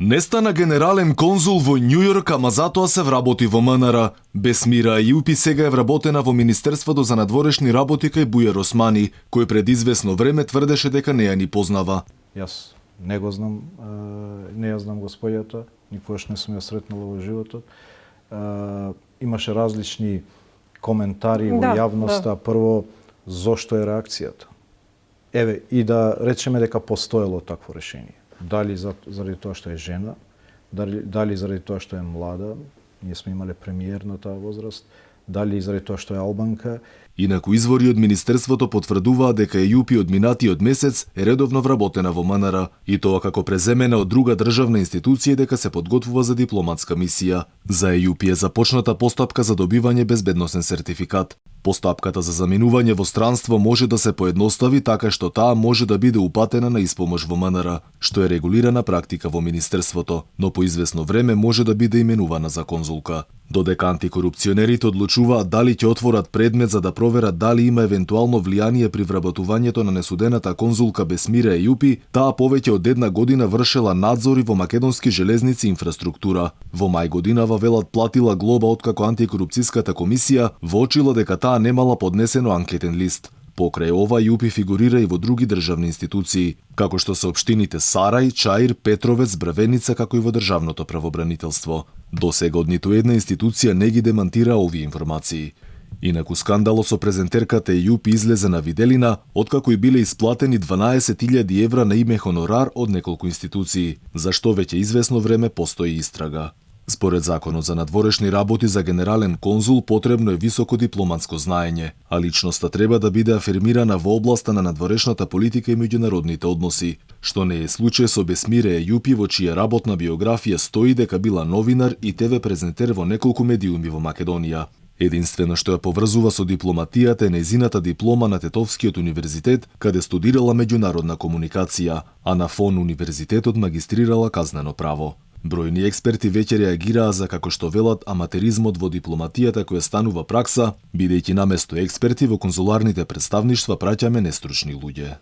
Не стана генерален конзул во Њујорк, ама затоа се вработи во МНР. Бесмира Ејупи сега е вработена во Министерството за надворешни работи кај Бујар Османи, кој пред известно време тврдеше дека не ја ни познава. Јас не го знам, не ја знам господјата, никогаш не сум ја сретнала во животот. Имаше различни коментари во јавноста. Прво, зошто е реакцијата? Еве, и да речеме дека постоело такво решение. Дали заради тоа што е жена, дали заради тоа што е млада, ние сме имале премиер на таа возраст, дали заради тоа што е албанка. Инаку извори од Министерството потврдуваат дека Ејупи од минатиот месец е редовно вработена во МНР, и тоа како преземена од друга државна институција дека се подготвува за дипломатска мисија. За Ејупи е започната постапка за добивање безбедносен сертификат. Постапката за заминување во странство може да се поедностави така што таа може да биде упатена на испомош во МНР, што е регулирана практика во Министерството, но по известно време може да биде именувана за конзулка. Додека антикорупционерите одлучуваат дали ќе отворат предмет за да проверат дали има евентуално влијание при вработувањето на несудената конзулка Бесмира Ејупи, таа повеќе од една година вршела надзори во македонски железници и инфраструктура. Во мај годинава велат платила глоба откако антикорупцијската комисија воочила дека таа немала поднесено анкетен лист. Покрај ова, Ејупи фигурира и во други државни институции, како што се општините Сарај, Чаир, Петровец, Брвеница, како и во Државното правобранителство. До сега од ниту една институција не ги демантира овие информации. Инаку скандалот со презентерката Ејупи излезе на виделина, откако и биле исплатени 12.000 евра на име хонорар од неколку институции, за што веќе известно време постои истрага. Според Законот за надворешни работи за генерален конзул потребно е високо дипломатско знаење, а личноста треба да биде афирмирана во областа на надворешната политика и меѓународните односи, што не е случај со Бесмира Ејупи, во чија работна биографија стои дека била новинар и ТВ презентер во неколку медиуми во Македонија. Единствено што ја поврзува со дипломатијата е нејзината диплома на Тетовскиот универзитет, каде студирала меѓународна комуникација, а на ФОН универзитетот магистрирала казнено право. Бројни експерти веќе реагираа за како што велат аматеризмот во дипломатијата која станува пракса, бидејќи наместо експерти во конзуларните претставништва праќаме нестручни луѓе.